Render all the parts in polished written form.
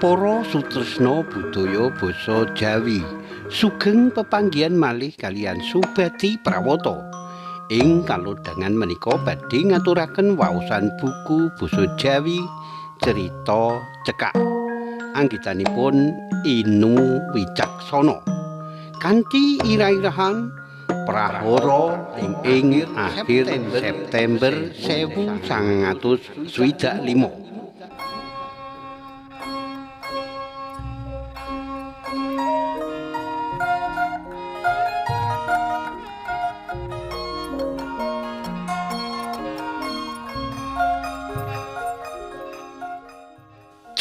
Para sutresna budaya basa Jawi, sugeng pepanggihan malih kaliyan Subadi Prawata. Ing kalodhangan menika badhe ngaturaken waosan buku basa Jawi Cerita Cekak. Anggitanipun Inu Wicaksono. Kanthi ira-irahan prahara ing akhir September 1965.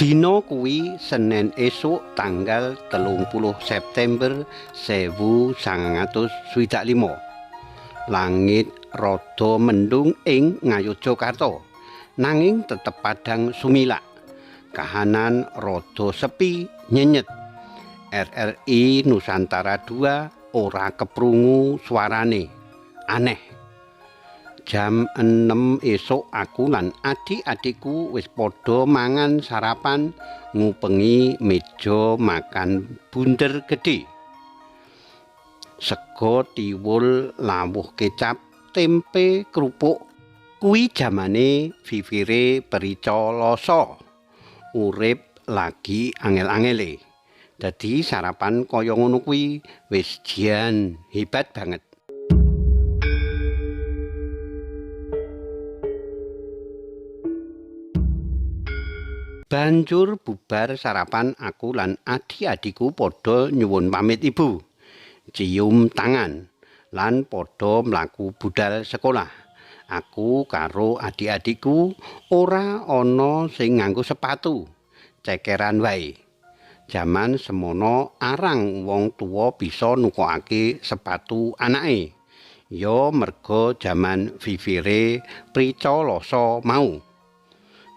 Dina kuwi Senen esuk tanggal 30 September 1965. Langit rada mendung ing Ngayogyakarta, nanging tetep padhang sumilak. Kahanan rada sepi nyenyet. RRI Nusantara 2 ora keprungu suarane. Aneh. Jam 6 esuk aku lan adik-adikku wis padha mangan sarapan ngupengi meja makan bunder gedhe. Sego tiwul lawuh kecap tempe kerupuk kuwi jamane vivire perica lasa. Urip lagi angel-angele. Dadi sarapan kaya ngono kuwi wis jian hebat banget. Banjur bubar sarapan aku lan adik-adikku padha nyuwun pamit ibu. Cium tangan lan padha mlaku budal sekolah. Aku karo adik-adikku ora ana sing nganggo sepatu, cekeran wae. Jaman semono arang wong tuwa bisa nukokake sepatu anake. Ya merga jaman vivire prica lasa mau.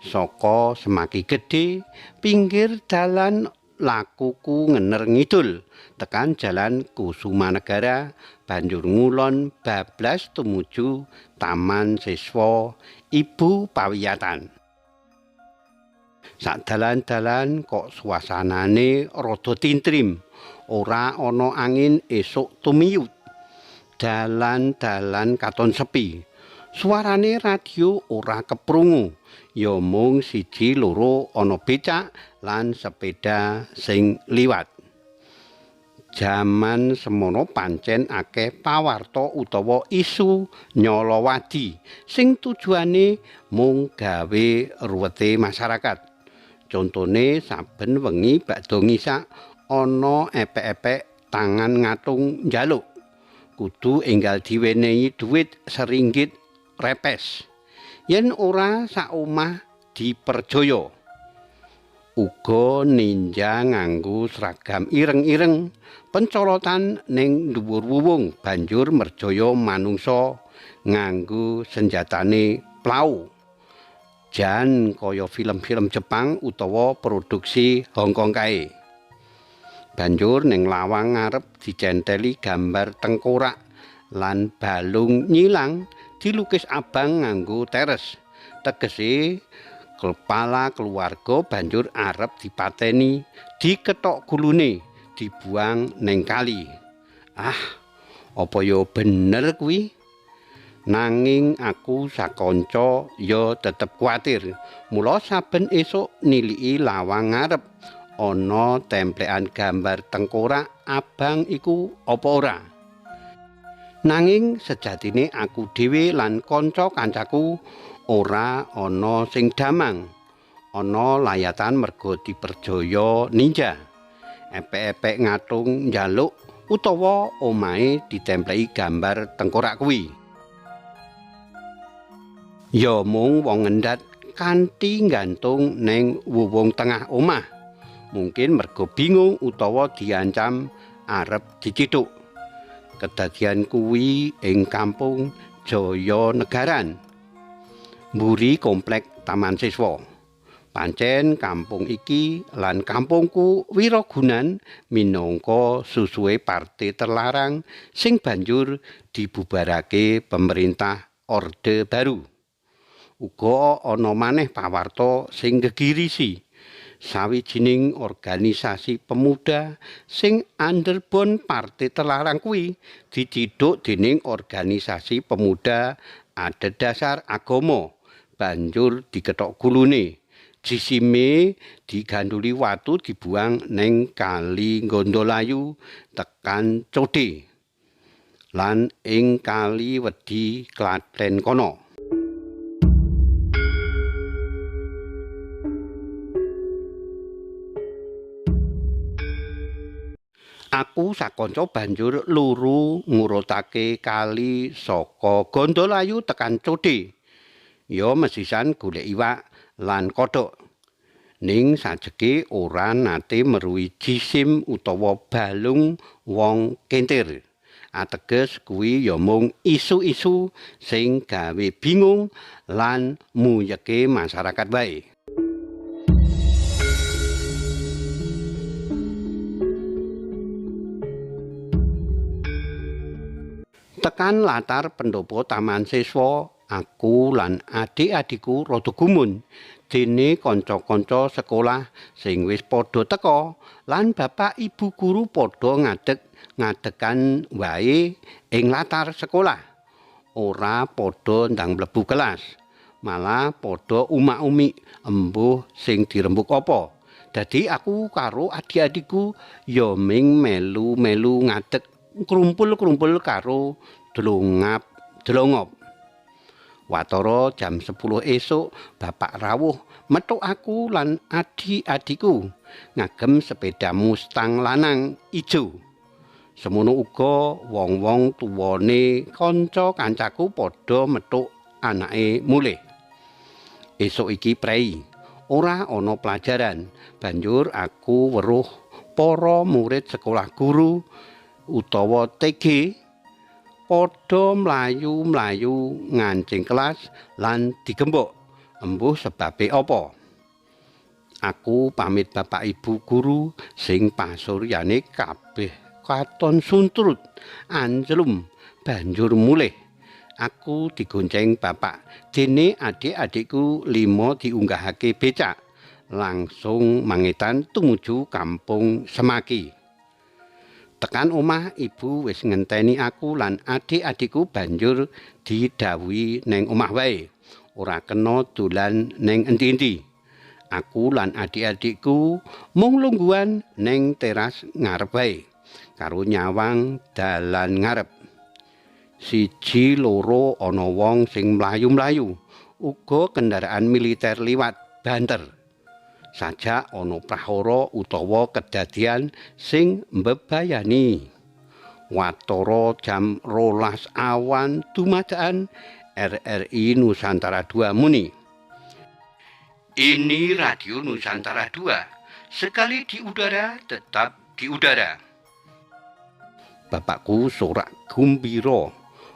Saka semaki gedhe pinggir dalan lakuku ngener ngidul tekan jalan Kusumanegara banjur ngulon bablas tumuju Taman Siswa Ibu Pawiyatan. Sak dalan-dalan kok suasanane rada tintrim, ora ana angin esuk tumiyut. Dalan-dalan katon sepi. Suarane radio ora keprungu, ya mung siji loro ana becak lan sepeda sing liwat. Jaman semono pancen akeh pawarta utawa isu nyalawadi sing tujuane mung gawe ruwete masyarakat. Contone saben wengi bakda ngisak ana epek-epek tangan ngatung njaluk. Kudu enggal diwenehi dhuwit seringgit repes. Yen ora sak omah diperjaya. Uga ninja nganggo seragam ireng-ireng, pencolotan ning dhuwur wuwung banjur merjaya manungsa nganggo senjatane plau. Jan kaya film-film Jepang utawa produksi Hongkong kae. Banjur ning lawang ngarep dicenteli gambar tengkorak lan balung nyilang dilukis abang nganggo teres. Tegese kepala keluarga banjur arep dipateni, diketok gulune, dibuang ning kali. Ah, apa ya bener kuwi? Nanging aku sakanca ya tetep kuwatir. Mula saben esuk niliki lawang ngarep ana templekan gambar tengkorak abang iku apa ora. Nanging sejatine aku dhewe lan kanca-kancaku ora ana sing damang. Ana layatan merga diperjaya ninja. Epek-epek ngatung njaluk utawa omahe ditempleki gambar tengkorak kuwi. Ya mung wong ngendat kanthi nggantung ning wuwung tengah omah. Mungkin merga bingung utawa diancam arep dicithuk. Kedadian kuwi ing kampung Jaya Negaran, mburi komplek Taman Siswa. Pancen kampung iki lan kampungku Wirogunan minangka susuhe partai terlarang sing banjur dibubarake pemerintah Orde Baru. Uga ana maneh pawarta sing gegirisi. Sawijining organisasi pemuda sing anderbon partai terlarang kuwi dicidhuk dening organisasi pemuda adhedhasar agama, banjur dikethok gulune. Jisime diganduli watu dibuang ning Kali Gondolayu tekan Code lan ing Kali Wedi Klaten kono. Aku sakanca banjur luru ngurutake kali saka Gondolayu tekan Code. Ya mesisan golek iwak lan kodhok. Ning sajeke ora nate meruhi jisim utawa balung wong kentir. Ateges kuwi ya mung isu-isu sing gawe bingung lan muyeke masyarakat wae. Tekan latar pendopo Taman Siswa, aku lan adik-adikku rada gumun dene kanca-kanca sekolah sing wis padha teka lan bapak ibu guru padha ngadeg ngadegan wae ing latar sekolah. Ora padha ndang mlebu kelas, malah padha umak-umik embuh sing dirembuk apa. Dadi aku karo adik-adikku ya ming melu-melu ngadeg krumpul-krumpul karo dlongap-dlongop. Watara jam 10 esuk bapak rawuh metuk aku lan adik-adikku ngagem sepeda Mustang lanang ijo. Semono uga wong-wong tuwane kanca kancaku padha metuk anake mulih. Esuk iki prei, ora ana pelajaran. Banjur aku weruh para murid sekolah guru utawa TG padha mlayu-mlayu ngancing kelas lan digembok. Embuh sebabe apa? Aku pamit bapak ibu guru sing pasuryane kabeh katon suntrut anjlum banjur mulih. Aku digonceng bapak dene adik-adikku 5 diunggahake becak langsung mangetan tumuju kampung Semaki. Tekan omah ibu wis ngenteni aku lan adik-adikku banjur didhawuhi neng omah wae. Ora kena dolan neng endi-endi. Aku lan adik-adikku mung lungguhan neng teras ngarep wae karo nyawang dalan ngarep. 1 2 ana wong sing mlayu-mlayu, uga kendaraan militer liwat banter. Sajak ana prahara utawa kedadian sing mbebayani. Watara jam 12 awan dumadaan RRI Nusantara 2 muni. Ini Radio Nusantara 2. Sekali di udara tetap di udara. Bapakku sorak gumbira.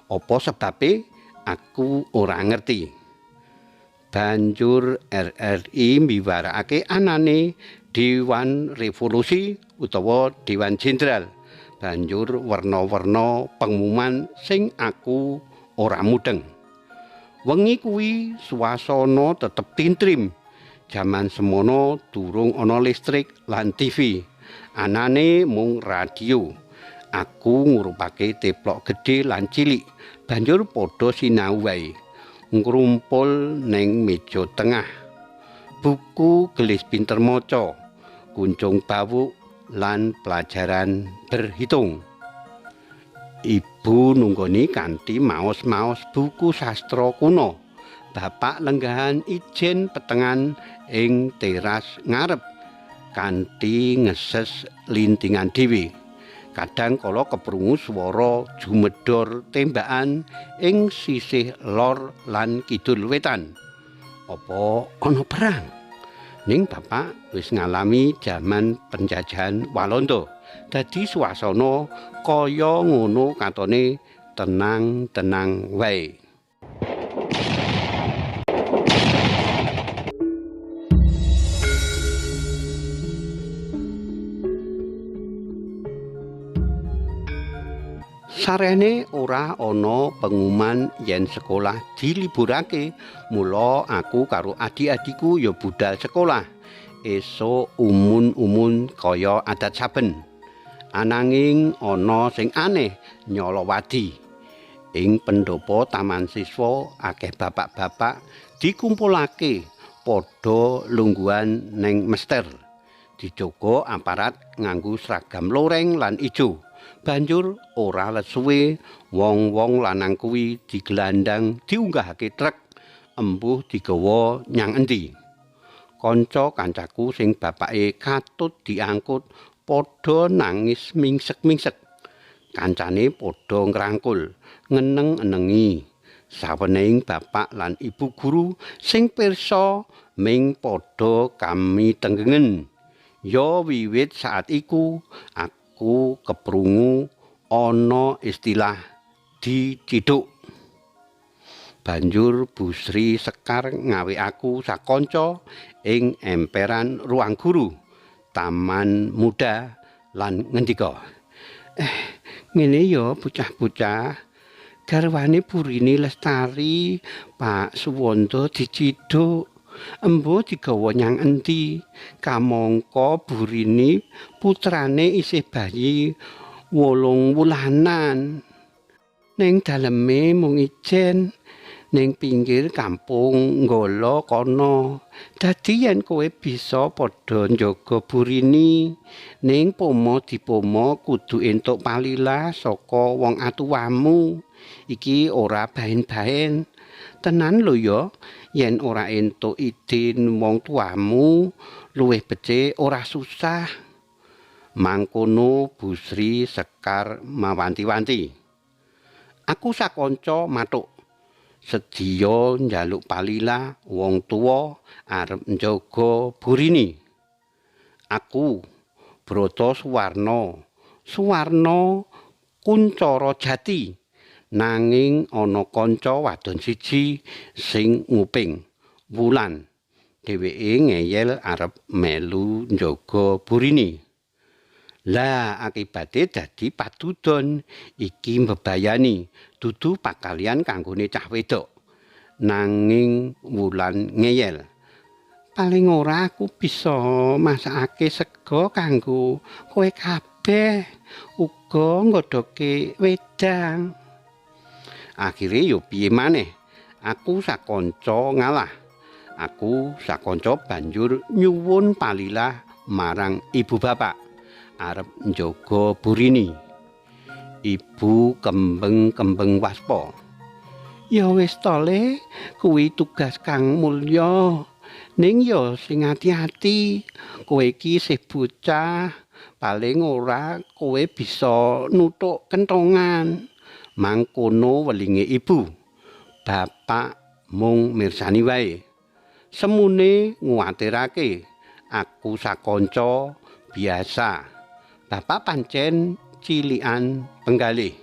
Apa sebabe aku ora ngerti. Banjur RRI mbiwarakake anane Dewan Revolusi utawa Dewan Jenderal. Banjur werna-werna pengumuman sing aku ora mudeng. Wengi kuwi swasana tetep tintrim. Jaman semono durung ana listrik lan TV. Anane mung radio. Aku ngurupake teplok gedhe lan cilik. Banjur padha sinau wae. Ngrumpul neng meja tengah. Buku gelis pinter maca, kuncung bawuk lan pelajaran berhitung. Ibu nunggoni kanthi maos-maos buku sastra kuno. Bapak lenggahan ijen petengan ing teras ngarep kanthi ngeses lintingan dhewe. Kadang kala keprungu swara jumedor tembakan ing sisih lor lan kidul wetan. Apa ana perang? Ning bapak wis ngalami jaman penjajahan Walanda. Dadi swasana kaya ngono katone tenang-tenang wae. Sarene ora ana pengumuman yen sekolah diliburake, mula aku karo adik-adikku ya budal sekolah. Esuk umun-umun kaya adat saben. Ananging ana sing aneh nyolowadi. Ing pendopo Taman Siswa akeh bapak-bapak dikumpulake padha lungguhan neng mester. Dijogo aparat nganggo seragam loreng lan ijo. Banjur ora let suwe wong-wong lanang kuwi digelandang diunggahake truk embuh digawa nyang endi. Kanca kancaku sing bapake katut diangkut padha nangis mingsek-mingsek. Kancane padha ngrangkul, ngeneng-enengi. Sawenehing bapak lan ibu guru sing pirsa ming padha kami tenggengen. Ya wiwit saat iku aku keprungu ana istilah diciduk. Banjur Bu Sri Sekar ngawe aku sakanca ing emperan ruang guru Taman Muda lan ngendika, "Ngene ya bocah-bocah, garwane Burini Lestari Pak Suwondo diciduk, embuh digawa nyang endi? Kamangka Burini putrane isih bayi 8 wulanan. Ning daleme mung ijen ning pinggir kampung Nggala kono. Dadi yen kowe bisa padha njaga Burini, ning pomo dipomo kudu entuk palilah saka wong atuwamu. Iki ora baen-baen. Tenan lho ya, yen ora entuk idin wong tuamu, luwih becik ora susah." Mangkono Bu Sri Sekar mawanti-wanti. Aku sakanca matuk. Sedya njaluk palilah wong tuwa arep njaga Burini. Aku Broto Suwarno, Suwarno Kuncara Jati, nanging ana kanca wadon siji sing nguping, Wulan. Dheweke ngeyel arep melu njaga Burini. Lah akibate dadi padudon iki mbebayani, dudu pakalian kanggone cah wedok. Nanging Wulan ngeyel, "Paling ora aku bisa masakake sega kanggo kowe kabeh, uga nggodhoke wedang." Akhire yo piye maneh, aku sakanca ngalah. Aku sakanca banjur nyuwun palilah marang ibu bapak arep njaga Burini. Ibu kembeng-kembeng waspa. "Ya wis to le, kuwi tugas kang mulya. Ning ya sing ati-ati, kowe iki isih bocah, paling ora kowe bisa nuthuk kentongan." Mangkono welinge ibu. Bapak mung mirsani wae. Semune nguwatirake aku sakanca biasa. Bapak pancen cilikan penggalih.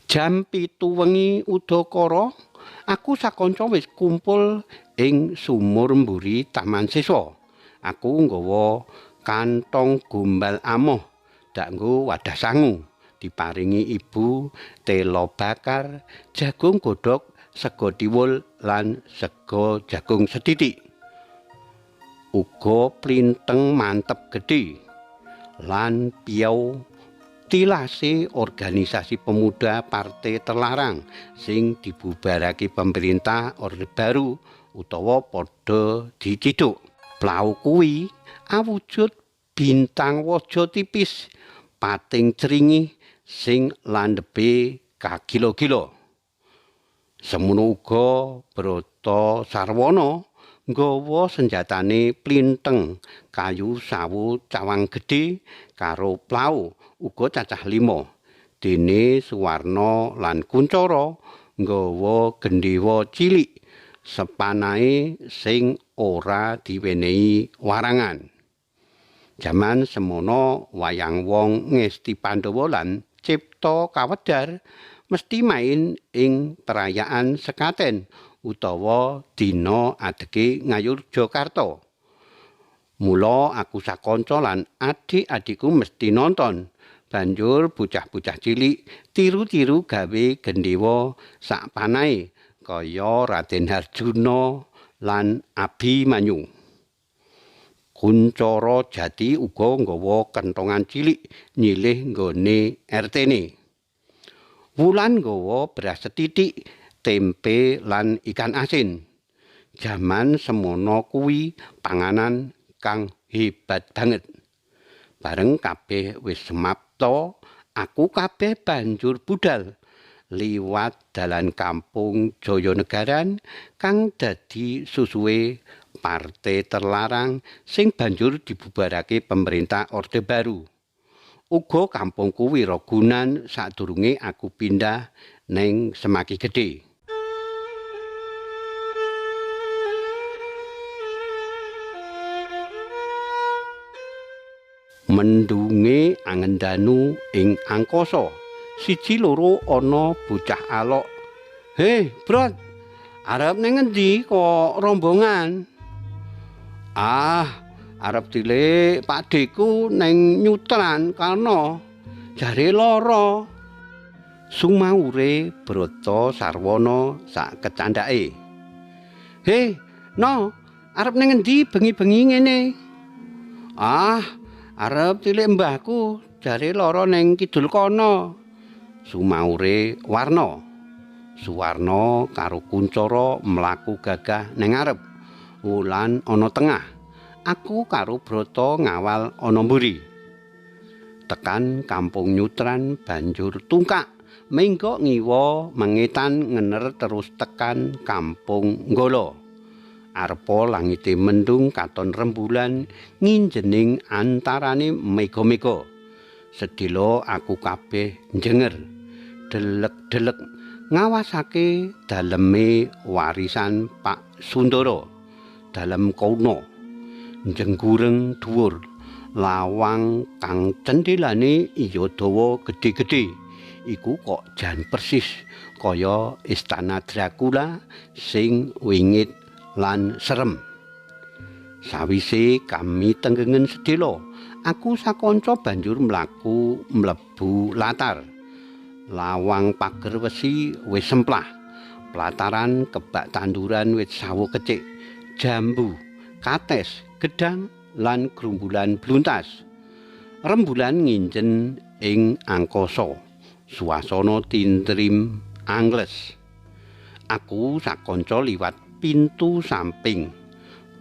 Jam 7 wengi udakara, aku sakanca wis kumpul ing sumur mburi Taman Siswa. Aku nggawa kantong gombal amoh dak nggo wadah sangu, diparingi ibu telo bakar, jagung godhog, sego tiwul lan sego jagung sethithik. Uga plinteng mantep gedhe lan piyau tilase organisasi pemuda partai terlarang sing dibubarake pemerintah Orde Baru utawa padha diciduk. Plau kuwi awujud bintang waja tipis pating cringi sing landhepe kagila-gila. Semono uga Broto Sarwono nggawa senjatane plinteng kayu sawu cawang gedhe karo plau uga cacah 5. Dene Suwarno lan Kuncara nggawa gendhewa cilik sepanae sing ora diwenehi warangan. Jaman semono wayang wong Ngesti Pandhawa lan Cipta Kawedar mesti main ing perayaan sekaten utawa dina adege Ngayogyakarta. Mula aku sakanca lan adik-adikku mesti nonton. Banjur bocah-bocah cilik tiru-tiru gawe gendhewa sak panahe kaya Raden Harjuna lan Abimanyu. Kuncara Jati uga nggawa kentongan cilik nyilih nggone RT-ne. Wulan nggawa beras sethithik, tempe lan ikan asin. Jaman semono kuwi panganan kang hebat banget. Bareng kabeh wis semapta, aku kabeh banjur budal liwat dalan kampung Jayanagaran kang dadi susuwe partai terlarang sing banjur dibubarake pemerintah Orde Baru. Uga kampungku Wirogunan sadurunge aku pindah neng Semaki Gedhe. Mendunge angendanu ing angkasa. Siji loro ana bocah alok. "Hei, Brot, arep neng endi kok rombongan?" "Ah, arep tilik pakdheku neng Nyutran kana. Jare lara." Sumaure Brata Sarwana sak kecandhake. "Hei, no, arep neng endi bengi-bengi ngene?" "Ah, arep tilik mbahku, jare lara neng kidul kono." Sumaure Warna. Suwarna karo Kuncara mlaku gagah neng ngarep. Wulan ana tengah. Aku karo Brata ngawal ana mburi. Tekan kampung Nyutran banjur tungkak menggok ngiwa mengetan ngener terus tekan kampung Nggala. Arepa langite mendung katon rembulan nginjening antarane mega-mega. Sedhela aku kabeh njenger, delek-delek ngawasake daleme warisan Pak Sundara. Dalem kono njenggureng dhuwur, lawang kang cendhelane iya dawa gedhe-gedhe. Iku kok jan persis kaya istana Dracula sing wingit lan serem. Sawise kami tenggengen sedhela, aku sakanca banjur mlaku mlebu latar. Lawang pager wesi wis semplah. Plataran kebak tanduran wit sawo kecik, jambu, kates, gedang lan grumbulan bluntas. Rembulan nginjen ing angkasa. Suasana tintrim angles. Aku sakanca liwat pintu samping.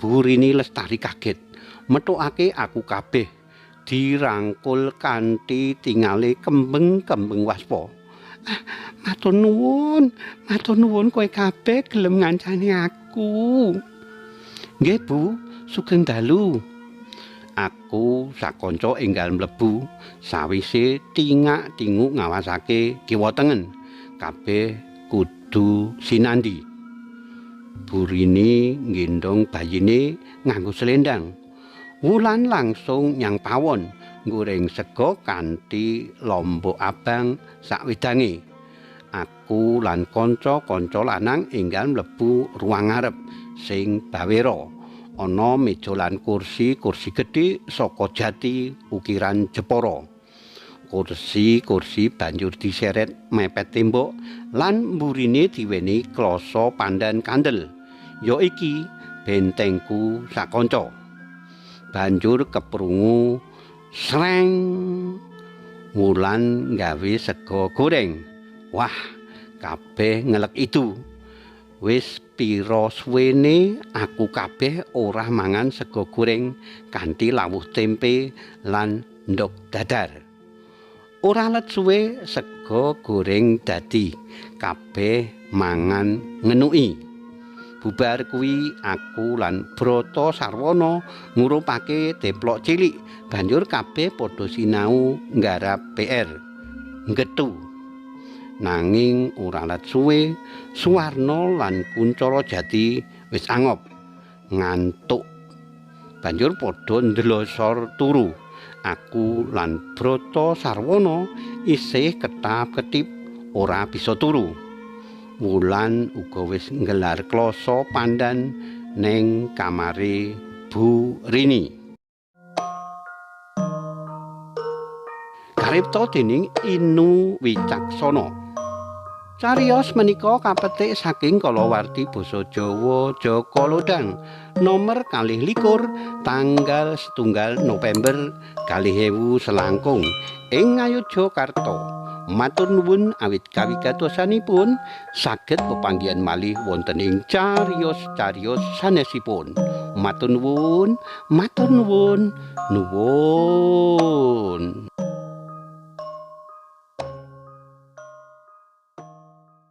Burini Lestari kaget, methukake aku kabeh dirangkul kanthi tingale kembeng-kembeng waspa. "Ah, matur nuwun kowe kabeh gelem ngancani aku." "Nggih, Bu, sugeng dalu." Aku sakanca enggal mlebu sawise tingak-tinguk ngawasake kiwa tengen. Kabeh kudu sinandi. Burini nggendong bayine nganggo selendang. Wulan langsung nyang pawon nggoreng sega kanthi lombok abang sakwedange. Aku lan kanca-kanca lanang enggal mlebu ruang ngarep sing bawera. Ana meja lan kursi-kursi gedhe saka jati ukiran Jepara. Kursi-kursi banjur diseret mepet tembok lan mburine diweni klasa pandan kandel. Ya iki bentengku sakanca. Banjur keprungu sreng Wulan gawe sega goreng. Wah, kabeh ngelek itu. Wis pira suwene aku kabeh ora mangan sega goreng kanthi lawuh tempe lan ndog dadar. Ora let suwe sega goreng dadi, kabeh mangan ngenuki. Bubar kuwi aku lan Brata Sarwana ngurupake deplok cilik, banjur kabeh padha sinau nggarap PR. Nggetu. Nanging ora let suwe, Suwarna lan Kuncara Jati wis angop, ngantuk. Banjur padha ndlosor turu. Aku lan Brata Sarwana isih ketap-ketip ora bisa turu. Wulan uga wis nggelar klasa pandan ning kamare Bu Rini. Karipta dening Inu Wicaksana. Cariyos menika kapetik saking kalawarti basa Jawa Jaka Lodhang nomer 22 tanggal 1 November 2000 ing Ngayogyakarta. Matur nuwun awit kawigatosanipun, saged pepanggihan malih wonten ing cariyos-cariyos sanesipun. Matur nuwun, matur nuwun, nuwun.